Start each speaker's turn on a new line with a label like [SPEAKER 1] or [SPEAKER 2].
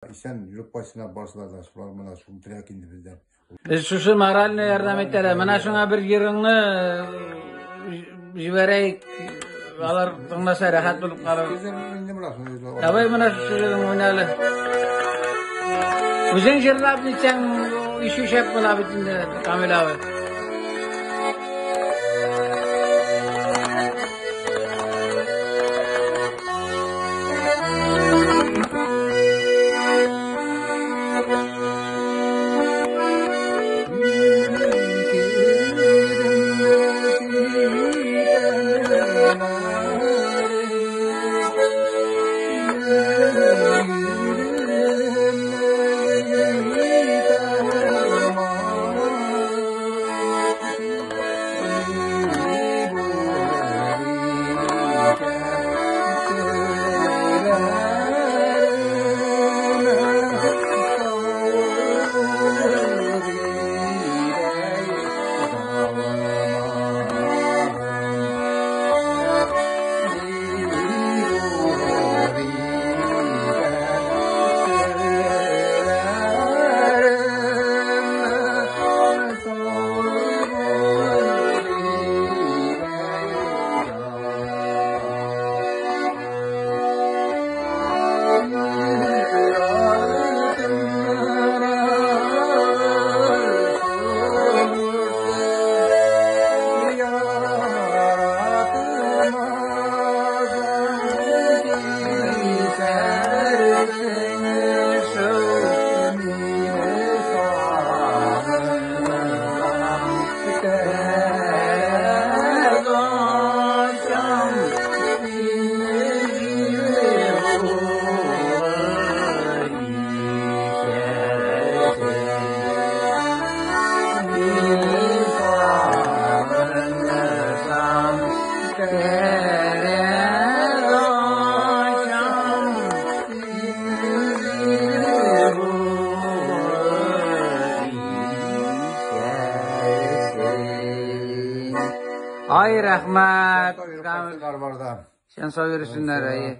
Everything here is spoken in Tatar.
[SPEAKER 1] Исән йөреп кайтсыннар барсылар да, шулар менә шул терәк инде бездән.
[SPEAKER 2] Без шушы моральный ярдәм итәләр. Менә шуңа бер йырыңны җибәрәйек. Алар тыңласа рәхәт булып калыр. Давай менә шушы җырыңны уйналы. Үзең җырлап нитсәң, ишү шәп була бит инде, Камил абый. Ай, рәхмәт. Сән сау йөрсеннәр, әйе.